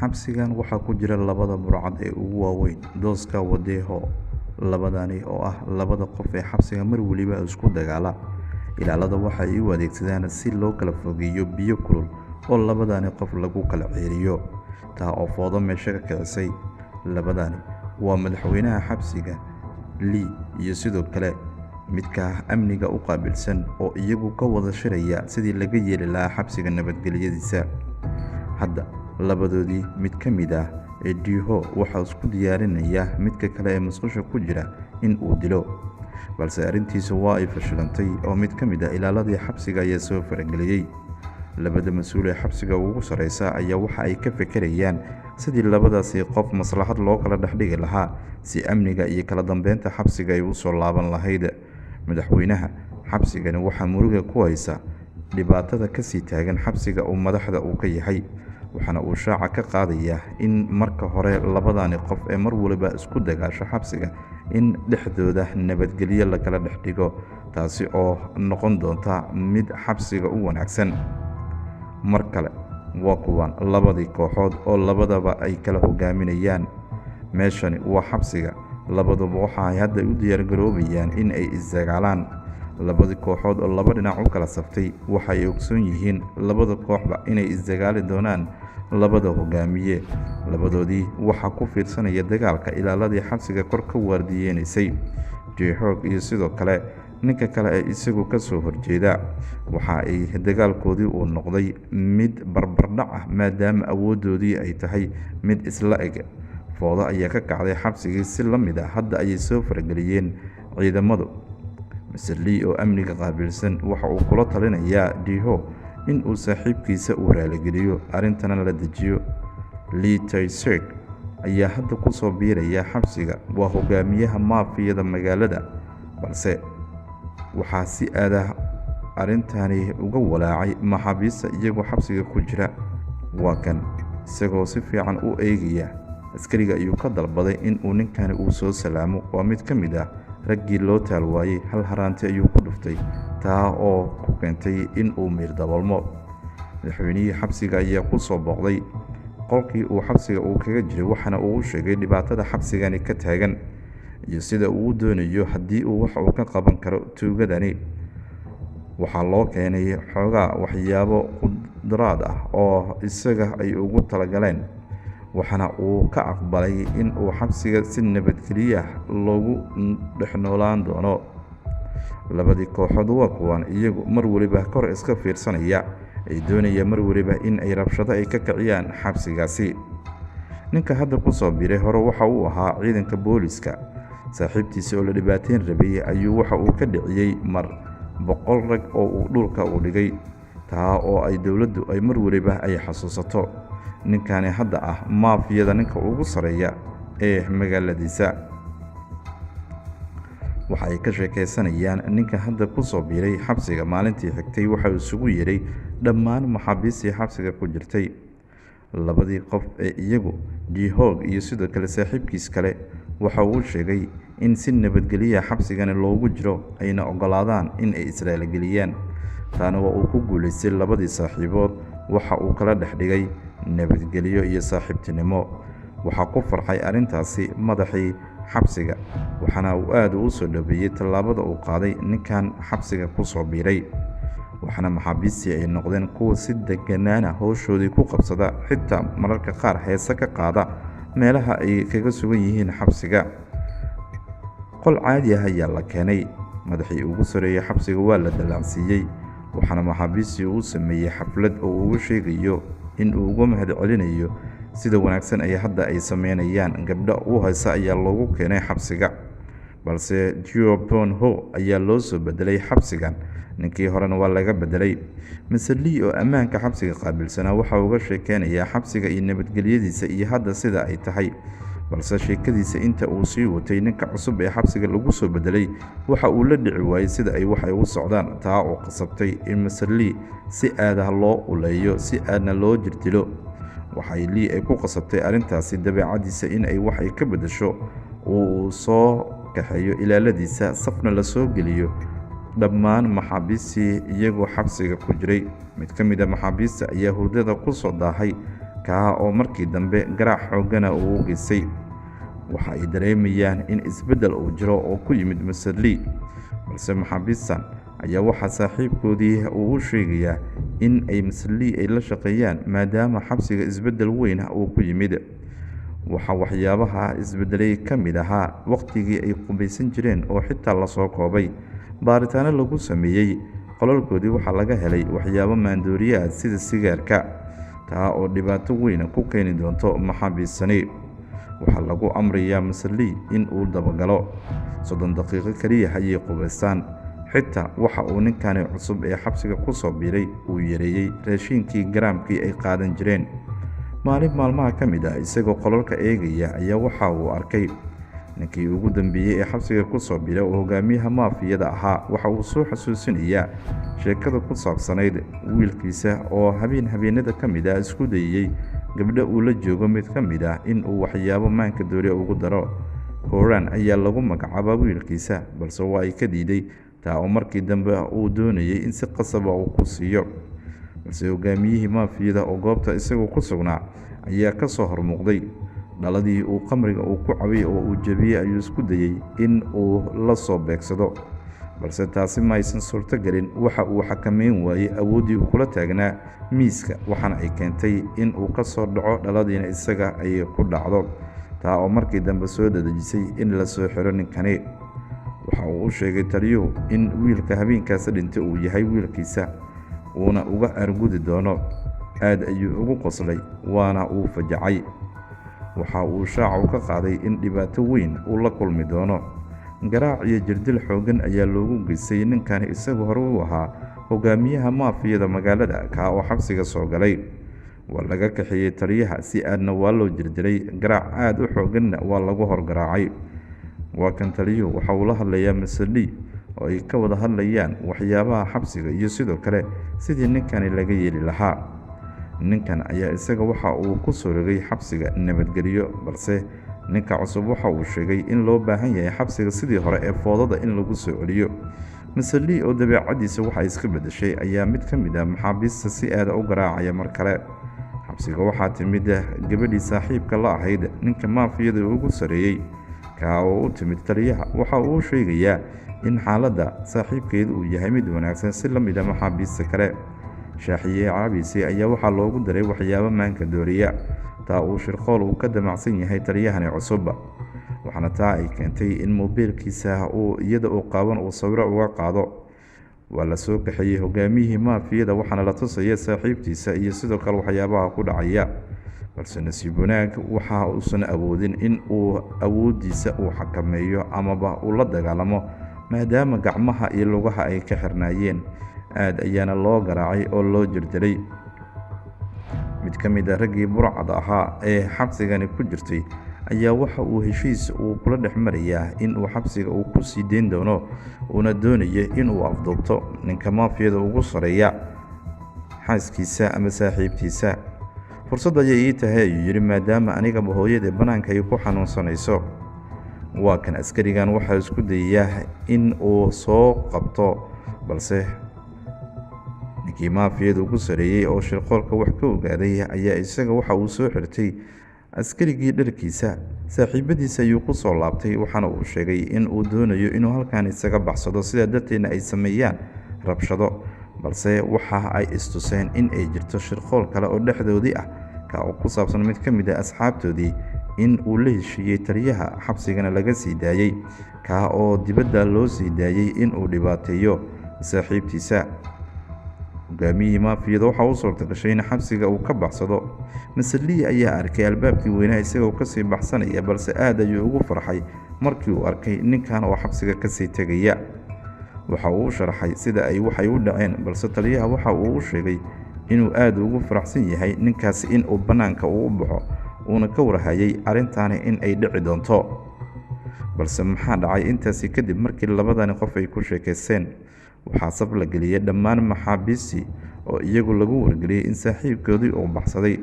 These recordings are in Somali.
Xabsigan waxaa ku jira labada burcad ee ugu waaweyn Dooska Wadeho, labadani oo ah labada qof ee xabsiga mar waliba isku dagaala. Ilaalada waxa ay u adeegsadaan si loo kala fogeeyo biyo kulul oo labadani qof lagu kala ceeriyo, taa oo foodo meesha ka kicisay. Labadani waa madaxweynaha xabsiga Lee iyo sidoo kale midka amniga u qaabilsan oo iyagu ka wada shiraya sidii laga yeeli lahaa xabsiga nabadgelyadiisa. Hadda labadoodii mid ka mid ah ee Diho waxaa isku diyaarinaya midka kale ee musqusha ku jira in uu dilo, balse arrintiisu waa ay fashilantay oo mid ka mid ah ilaaladii xabsiga ayaa soo farageliyey. Labada mas-uul ee xabsiga ugu sarreysa ayaa waxa ay ka fekerayaan sidii labadaasi qof maslaxad loo kala dhexdhigi lahaa si amniga iyo kala dambeynta xabsiga ay u soo laaban lahayd. Madaxweynaha xabsigani waxaa muruga ku haysa dhibaatada kasii taagan xabsiga uu madaxda uu ka yahay, waxaana uu shaaca ka qaadayaa in marka hore labadani qof ee mar waliba isku dagaasho xabsiga in dhexdooda nabadgelyo lakala dhex dhigo, taasi oo noqon doonta mid xabsiga u wanaagsan. Mar kale waa kuwan labadii kooxood oo labadaba ay kala hogaaminayaan. Meeshani waa xabsiga, labaduba waxa ay hadda u diyaargaroobayaan in ay isdagaalaan. Labadii kooxood oo laba dhinac u kala saftay waxa ay ogsoon yihiin labada kooxba inay isdagaali doonaan labada hogaamiye. Labadoodii waxaa ku fiirsanaya dagaalka ilaaladii xabsiga kor ka waardiyeynaysay, Jeexoog iyo sidoo kale ninka kale ee isagu ka soo horjeeda. Waxa ay dagaalkoodii uu noqday mid barbardhac ah maadaama awooddoodii ay tahay mid isla eg. Foodo ayaa ka kacday xabsigii si la mid ah hadda ayay soo farageliyeen ciidamadu. Mr Lee oo amniga qaabilsan waxa uu kula talinayaa Diho in uu saaxiibkiisa uu raaligeliyo, arrintana la dejiyo. Lee Tae-sek ayaa hadda ku soo biiraya xabsiga, waa hogaamiyaha maafiyada magaalada, balse waxaa si aad ah arrintani uga walaacay maxaabiista iyagoo xabsiga ku jira. Waa kan isagoo si fiican u eegaya. Askariga ayuu ka dalbaday in uu ninkani uu soo salaamo. Waa mid ka mid ah raggii loo taal waayey, hal haraanti ayuu ku dhuftay, taa oo ku keentay in uu miir daboolmo. Madaxweynihii xabsiga ayaa ku soo booqday qolkii uu xabsiga uu kaga jiray, waxaana uu u sheegay dhibaatada xabsigani ka taagan iyo sida uu u doonayo haddii uu wax uu ka qaban karo tuugadani. Waxaa loo keenay xoogaa waxyaabo qudraad ah oo isaga ay ugu talagaleen, waxaana uu ka aqbalay in uu xabsiga si nabadgelyo ah loogu dhex noolaan doono. Labadii kooxood waa kuwan iyagu mar waliba kor iska fiirsanaya, ay doonaya mar waliba in ay rabshado ay ka kiciyaan xabsigaasi. Ninka hadda ku soo biiray hore waxa uu ahaa ciidanka booliska. Saaxiibtiisa oo la dhibaateyn rabay ayuu waxa uu ka dhiciyey mar 100 rag oo uu dhulka u dhigay, taa oo ay dowladdu ay mar waliba ay xasuusato. Ninkani hadda ah maafiyada ninka ugu sarreeya ee magaaladiisa. Waxa ay ka sheekeysanayaan ninka hadda ku soo biiray xabsiga. Maalintii xigtay waxa uu isugu yeeray dhammaan maxaabiistii xabsiga ku jirtay. Labadii qof ee iyagu Jihoog iyo sidoo kale saaxiibkiis kale waxa uu sheegay in si nabadgelya xabsigani loogu jiro, ayna oggolaadaan in ay israaligeliyaan. Taana waa uu ku guulaystay. Labadii saaxiibood waxa uu kala dhex dhigay nabadgelyo iyo saaxiibtinimo. Waxaa ku farxay arrintaasi madaxii xabsiga, waxaana uu aad u soo dhaweeyey tallaabada uu qaaday ninkan xabsiga ku soo biiray. Waxaana maxaabiistii ay noqdeen kuwa si deganaana howshoodii ku qabsada, xitaa mararka qaar heese ka qaada meelaha ay kaga sugan yihiin xabsiga. Qol caadi ah ayaa la keenay. Madaxii ugu sarreeyey xabsiga waa la dallacsiiyey, waxaana maxaabiistii uu sameeyey xaflad oo uu ugu sheegayo in uu uga mahad celinayo sida wanaagsan ay hadda ay sameynayaan. Gabdho u haysa ayaa loogu keenay xabsiga, balse Geo Bon Ho ayaa loo soo bedelay xabsigan, ninkii horena waa laga bedelay. Mr Lee oo ammaanka xabsiga qaabilsanaa waxa uga sheekeynayaa xabsiga iyo nabadgelyadiisa iyo hadda sida ay tahay, balse sheekadiisa inta uu sii watay ninka cusub ee xabsiga lagu soo bedelay waxa uu la dhici waayey sida ay wax ay u socdaan, taa oo qasabtay in Mr Lee si aad ah loo uleeyo, si aadna loo jirdilo. Waxay Lee ay ku qasabtay arrintaasi dabeecadiisa in ay wax ay ka beddesho oo uu soo kaxeeyo ilaaladiisa, safna la soo geliyo dhammaan maxaabiistii iyagoo xabsiga ku jiray. Mid ka mid ah maxaabiista ayaa hurdada ku soo daahay. kaa oo markii dambe garaac xooggana uu u geystay. Waxa ay dareemayaan in isbeddel uu jiro oo ku yimid Master Lee, balse maxaabiistan ayaa waxaa saaxiibkoodii uu u sheegayaa in ay Master Lee ay la shaqeeyaan, maadaama xabsiga isbeddel weyn uu ku yimid. Waxaa waxyaabaha isbeddelay ka mid ahaa waqtigii ay qubaysan jireen oo xitaa lasoo koobay. Baaritaano lagu sameeyey qolalkoodii waxaa laga helay waxyaabo maandooriye ah sida sigaarka, taa oo dhibaato weyn ku keeni doonto maxaabiistani. Waxaa lagu amrayaa Master Lee in uu dabagalo. 30 daqiiqo keliya ayay qubaystaan. Xitaa waxa uu ninkani cusub ee xabsiga ku soo biiray uu yareeyey raashinkii garaamkii ay qaadan jireen. Maalin maalmaha ka mid ah, isagoo qolalka eegaya, ayaa waxa uu arkay ninkii ugu dambeeyey ee xabsiga ku soo biiray oo hogaamiyaha maafiyada ahaa. Waxa uu soo xasuusinayaa sheekada ku saabsanayd wiilkiisa oo habeen habeenada ka mid ah isku dayayey gabdho uu la joogo mid ka mid ah in uu waxyaabo maanka dooriya ugu daro. Koran ayaa lagu magacaabaa wiilkiisa, balse waa ay ka diiday, taa oo markii dambe uu doonayay in si qasaba uu ku siiyo. Balse hogaamiyihii maafiyada oo goobta isagoo ku sugnaa ayaa ka soo hormuuqday. Dhaladii uu qamriga uu ku cabay oo uu jebiyey ayuu isku dayey in uu la soo beegsado, balse taasi ma aysan suurtogelin. Waxa uu xakameyn waayey awooddii uu kula taagnaa miiska, waxaana ay keentay in uu ka soo dhaco, dhaladiina isaga ay ku dhacdo, taa oo markii dambe soo dadejisay in la soo xiro ninkani. Waxa uu u sheegay taliyuhu in wiilka habeenkaasi dhintay uu yahay wiilkiisa, uuna uga argudi doono. Aad ayuu ugu qoslay, waana uu fajacay. Waxa uu shaacu ka qaaday in dhibaato weyn uu la kulmi doono. Garaac iyo jirdil xooggan ayaa loogu geystay ninkani isagu hore u ahaa hogaamiyaha maafiyada magaalada, kaa oo xabsiga soo galay. Waa laga kaxeeyey taliyaha, si aadna waa loo jirdilay, garaac aada u xoogganna waa lagu horgaraacay. Waa kan taliyuhu waxa uu la hadlayaa Master Lee oo ay ka wada hadlayaan waxyaabaha xabsiga iyo sidoo kale sidii ninkani laga yeeli lahaa. Ninkan ayaa isaga waxa uu ku soo rogay xabsiga nabadgelyo, balse ninka cusub waxa uu sheegay in loo baahan yahay xabsiga sidii hore ee foodada in lagu soo celiyo. Master Lee oo dabeecadiisa waxa iska beddeshay ayaa mid ka mid ah maxaabiista si aada u garaacaya mar kale. Xabsiga waxaa timid gabadhii saaxiibka la ahayd ninka maafiyada ugu sareeyey, kaa oo u timid taliyaha. Waxa uu sheegayaa in xaaladda saaxiibkeedu uu yahay mid wanaagsan, si la mid ah maxaabiista kale. Shaaxiye caabisi ayaa waxaa loogu daray waxyaabo maanka dooriya, taa uu shirqool uu ka damacsan yahay taliyahani cusub. Waxaana taa ay keentay in moobeelkiisa uu iyada oo qaawan uu sawiro uga qaado. Waa la soo kaxeeyey hogaamiyihii maafiyada, waxaana la tusaya saaxiibtiisa iyo sidoo kale waxyaabaha ku dhacaya. Balse nasiib wanaag waxa uusan awoodin in uu awooddiisa uu xakameeyo amaba uu la dagaalamo, maadaama gacmaha iyo lugaha ay ka xirnaayeen. Aad ayaana loo garaacay oo loo jirdilay. Mid ka mid ah raggii burcad ahaa ee xabsigani ku jirtay ayaa waxa uu heshiis uu kula dhex marayaa in uu xabsiga uu ku sii deyn doono, uuna doonayo inuu afduubto ninka maafiyada ugu sareeya xaaskiisa ama saaxiibtiisa. Fursad ayay ii tahay, ayuu yidhi, maadaama anigaba hooyadee bannaanka ay ku xanuunsanayso. Waa kan askarigan waxaa isku dayayaa in uu soo qabto, balse ninkii maafiyada ugu sareeyey oo shirqoolka wax ka ogaaday ayaa isaga waxa uu soo xirtay askarigii dharkiisa. Saaxiibadiisa ayuu ku soo laabtay, waxaana uu sheegay in uu doonayo inuu halkan isaga baxsado, sidaa darteedna ay sameeyaan rabshado. Balse waxa ay istuseen in ay jirto shirqool kale oo dhexdoodii ah, ka oo ku saabsan mid ka mid ah asxaabtoodii in uu la heshiiyey taliyaha, xabsigana laga sii daayey, kaa oo dibadda loo sii daayey in uu dhibaateeyo saaxiibtiisa. Hogaamiyihii maafiyada waxaa u suurta gashay in xabsiga uu ka baxsado. Master Lee ayaa arkay albaabkii weynaa isagoo kasii baxsanaya, balse aad ayuu ugu farxay markii uu arkay ninkan oo xabsiga kasii tegaya. Waxa uu u sharaxay sida ay waxay u dhaceen, balse taliyaha waxa uu u sheegay inuu aad ugu faraxsan yahay ninkaasi in uu bannaanka uu u baxo, uuna ka warhayay arrintaani in ay dhici doonto. Balse maxaa dhacay intaasi kadib markii labadani qof ay ku sheekaysteen? Waxaa saf la geliyey dhammaan maxaabiistii oo iyagu lagu wargeliyey in saaxiibkoodii uu baxsaday.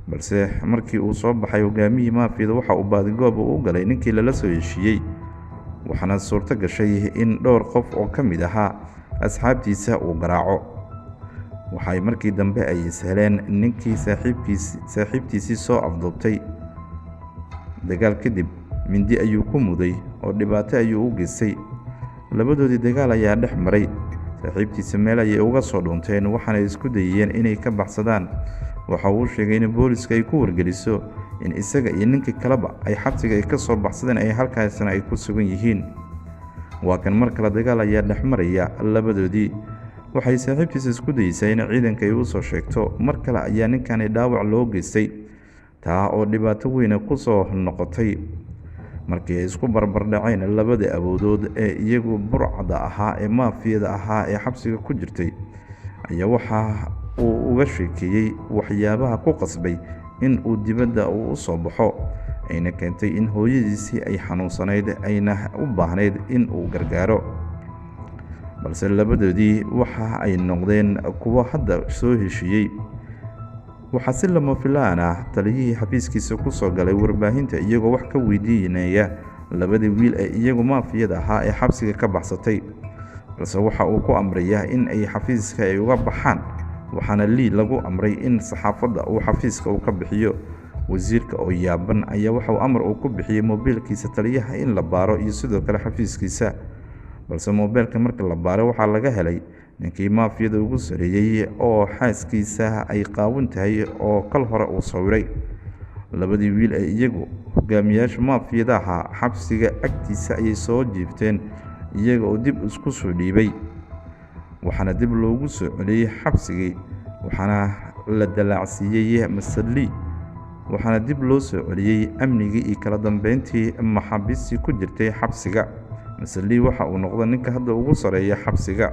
Balse markii uu soo baxay hogaamiyihii maafiyada, waxa uu baadigoob u galay ninkii lala soo heshiiyey, waxaana suurto gashay in dhowr qof oo ka mid ahaa asxaabtiisa uu garaaco. Waxay markii dambe ay is heleen ninkii saaxiibtiisii soo afduubtay. Dagaal kadib mindi ayuu ku muday oo dhibaato ayuu u geystay. Labadoodii dagaal ayaa dhex maray. Saaxiibtiisa meel ayay uga soo dhunteen, waxaana isku dayeen inay ka baxsadaan. Waxa uu sheegay in booliska ay ku wargeliso in isaga iyo ninkii kaleba ay xabsiga ay ka soo baxsadeen, ay halkaasna ay ku sugan yihiin. Waa kan mar kale dagaal ayaa dhex maraya labadoodii. Waxay saaxiibtiisa isku dayeysaa in ciidanka ay u soo sheegto. Mar kale ayaa ninkani dhaawac loo geystay, taa oo dhibaato weyna ku soo noqotay. Markii ay isku barbardhaceen labada awoodood ee iyagu burcadda ahaa ee maafiyada ahaa ee xabsiga ku jirtay, ayaa waxa uu uga sheekeeyey waxyaabaha ku qasbay in uu dibadda uu u soo baxo, ayna keentay in hooyadiisii ay xanuunsanayd, ayna u baahnayd in uu gargaaro. Balse labadoodii waxa ay noqdeen kuwo hadda soo heshiiyey. Waxaa si lama filaan ah taliyihii xafiiskiisa ku soo galay warbaahinta, iyagoo wax ka weydiinaya labadii wiil ee iyagu maafiyada ahaa ee xabsiga ka baxsatay. Balse waxa uu ku amrayaa in ay xafiiska ay uga baxaan, waxaana Lii lagu amray in saxaafadda uu xafiiska uu ka bixiyo. Wasiirka oo yaaban ayaa waxauu amar uu ku bixiyey moobiilkiisa taliyaha in la baaro iyo sidoo kale xafiiskiisa. Balse moobeelka marka la baaray, waxaa laga helay ninkii maafiyada ugu sareeyey oo xaaskiisa ay qaawan tahay oo kal hore uu sawiray. Labadii wiil ee iyagu hogaamiyaasha maafiyadaha xabsiga agtiisa ayay soo jiifteen, iyaga oo dib isku soo dhiibay, waxaana dib loogu soo celiyey xabsigii, waxaana la dalaacsiiyey Master Lee, waxaana dib loo soo celiyey amnigii iyo kala dambeyntii maxaabiistii ku jirtay xabsiga. Master Lee waxa uu noqday ninka hadda ugu sareeya xabsiga.